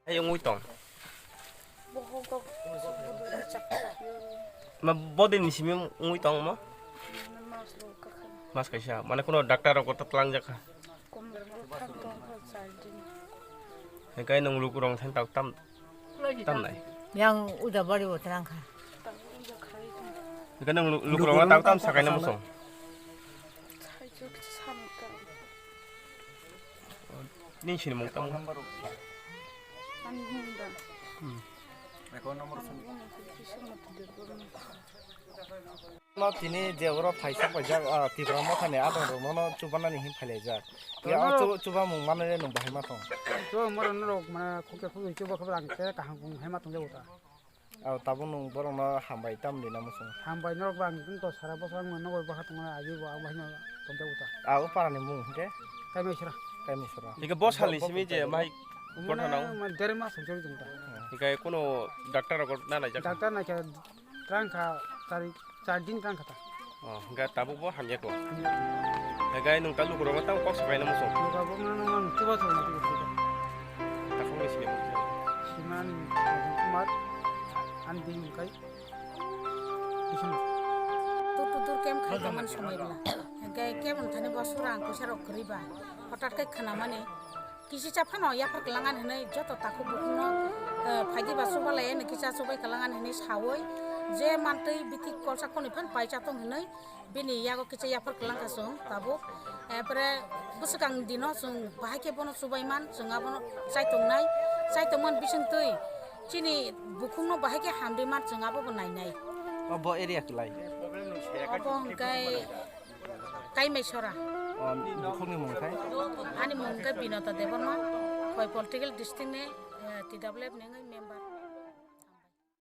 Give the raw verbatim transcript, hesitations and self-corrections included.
Hai wngwi tong. Bohok kok. Ma bodin ni simi wngwi tong mo? Mas kaisa. Mas kaisa. Mane kuno doctor rok ta tlang jakha. Kom thang tong ko chardin. Hingkai nung luku rong than tak tam tam nai. Yang uda bari bo tlang kha. Hingkai nung luku rong tak tam sakai na musong. Ning sini mung tamo. Ani hunda. Hmm. Account number sung. No tini je oro phaisa paijak, ah, Tipra Mothani adong rok nono chubanani hin phailaijak. Ya, chuba mung manai nung bahai ma tong. Chuba moro norok mana khukya khukya chuba khobor ang te kaham kung hai ma tong jago ta. Aw, tabuk nwng borokno hambai tamni na muchung? Hambai norok ba ang tong sara bosong ang nogo bwkha tongna agi bo ang bahino tongjago ta. Aw, o parani mung hwnkhe? Kaimai sora. Kaimai sora. Hingke bo salni simi je mai gotha nang? Umano der mas hwnjak tong ta. Hingke kono doctor rok na naijak? Doctor naikha trang kha, chari, char din trang kha ta. Oh, hingke tabuk bo hamya ko. Hamya. Hingke nwng ta lukurok tang kok sabai na muchung? Lukurok no no no chuba chuba. Takhung ni sini mung. Simani Kumar, ani bini hingkai Bisnu. Tur tur tur kem khai tongmani somoi bwla. Hingke kem wngthani bo sura ang puisa rok kwrwi ba. Hotat khe khnamani kisi cha phano yaphar kwlangan hinwi joto takhuk bukhukno, eh, phaidi ba chubalai ani kisa chubai kwlangan hinwi sawi je mantwi bithi kolsa khoni phan pai cha tong hinwi Bini yago kisa yaphar kwlangkha chwng tabuk. Epore bwswkang dino chwng bahai khe bono chubaiman, chwng abono chaitongnai, chaitongmani bisingtwi chini bukhukno bahai khe hamriman chwng abobo nainai. Obo area kwlai? Obo hwnkhe Kaimaisora. O, bukhukni mung khai? Ani mung hwnkhe Binota Debbarma, Khoi Political District ni, eh, T W F ni wngwi member.